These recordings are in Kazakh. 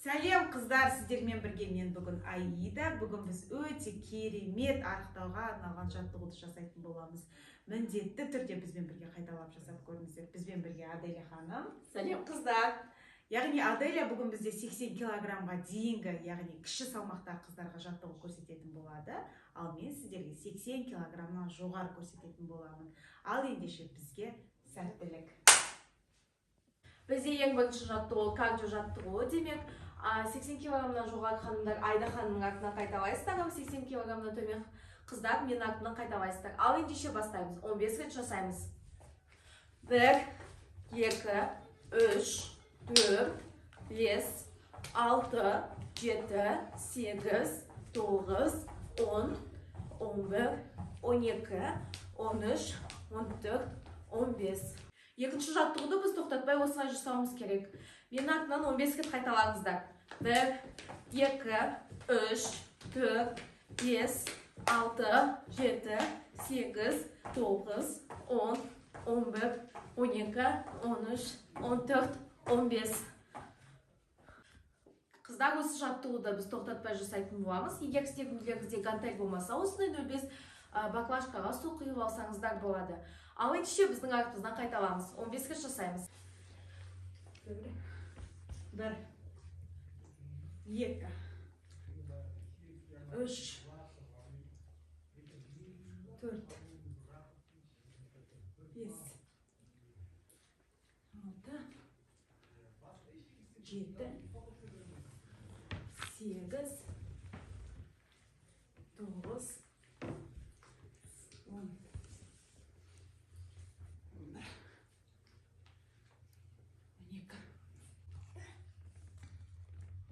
Сәлем қыздар, сіздермен бірге мен бүгін Аида. Бүгін біз өте керемет арықтауға арналған жаттығуды жасайтын боламыз. Міндетті түрде бізбен бірге қайталап жасап көріңіздер. Бізбен бірге Аделя ханым. Сәлем қыздар. Яғни Аделя бүгін бізде 80 килограммға дейінгі, яғни кіші салмақтағы қыздарға жаттығу көрсететін болады. Ал мен сіздерге 80 килограммнан жоғары көрсететін боламын. Ал ендеше бізге сәттілік. Бізде ең бірінші жаттығу кардио жаттығуы, демек 80 килограммнан жоғары ханымдар Айда ханымның артынан қайталайсыздар, ал 80 килограммнан төмен қыздар менің артымнан қайталайсыздар. Ал ендеше бастаймыз. 15 рет жасаймыз. 1, 2, 3, 4, 5, 6, 7, 8, 9, 10, 11, 12, 13, 14, 15. Екінші жаттығуды біз тоқтатпай осылай жасауымыз керек. Менің артымнан 15 рет қайталаңыздар. 1, 2, 3, 4, 5, 6, 7, 8, 9, 10, 11, 12, 13, 14, 15. Қыздар, осы жаттығуды біз тоқтатпай жасайтын боламыз. Егер сіздердің үйлеріңізде гантель болмаса, осындай 0,5 баклажкаға су құйып алсаңыздар болады. Ал ендеше біздің артымыздан қайталамыз. 15 рет жасаймыз. 1, 2, 3, 4, 5, 6, 7, 8, 9, 10, 11, 12,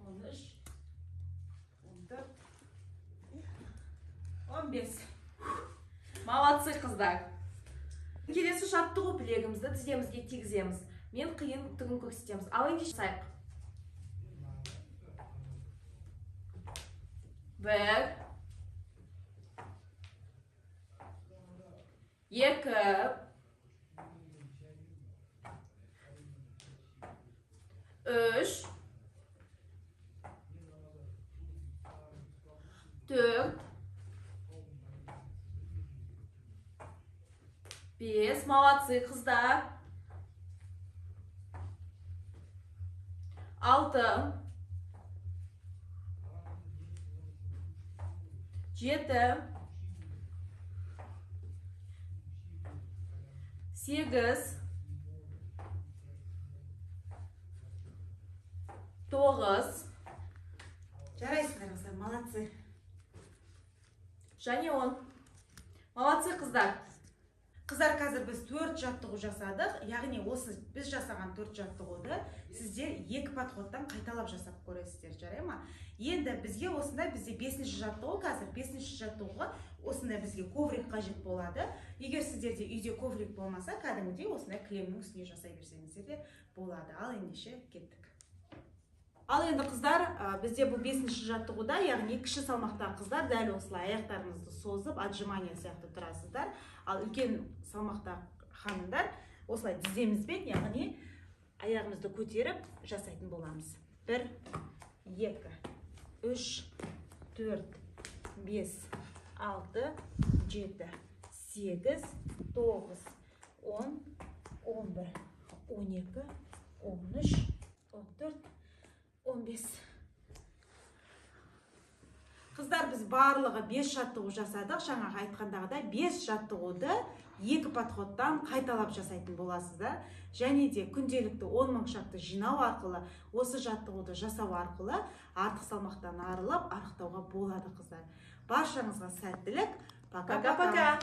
13, 14, 15. Молодцы, қыздар. Келесі жаттығу білегімізді тіземізге тигіземіз. Мен қиын түрін көрсетеміз. Ал ендеше жасайық. 1, 2, 3, 4, 5. Молодцы, қыздар. 6, 7, 8, 9. Жарайсыңдар, қыздар, молодцы. Және 10. Молодцы, қыздар. Қыздар, қазір біз 4 жаттығу жасадық. Яғни осы біз жасаған 4 жаттығуды сіздер 2 подходтан қайталап жасап көресіздер, жарай ма? Енді бізге осындай, бізде 5-ші жаттығу, қазір 5-ші жаттығуға осындай бізге коврик қажет болады. Егер сіздерде үйде коврик болмаса, кәдімгідей осындай кілемнің үстіне жасай берсеңіздер де болады. Ал ендеше кеттік. Ал енді қыздар, бізде бұл 5-ші жаттығуда, яғни кіші салмақтағы қыздар дәл осылай аяқтарыңызды созып, отжимания сияқты тұрасыздар. Ал үлкен салмақтағы ханымдар осылай тіземізбен, яғни аяғымызды көтеріп жасайтын боламыз. 1, 2, 3, 4, 5, 6, 7, 8, 9, 10, 11, 12, 13, 14, 15. Қыздар, біз барлығы 5 жаттығу жасадық. Жаңағы айтқандағыдай 5 жаттығуды 2 подходтан қайталап жасайтын боласыздар. Және де күнделікті 10 мың шақты жинау арқылы, осы жаттығуды жасау арқылы артық салмақтан арылып, арықтауға болады, қыздар. Баршаңызға сәттілік. Пока-пока. Пока-пока.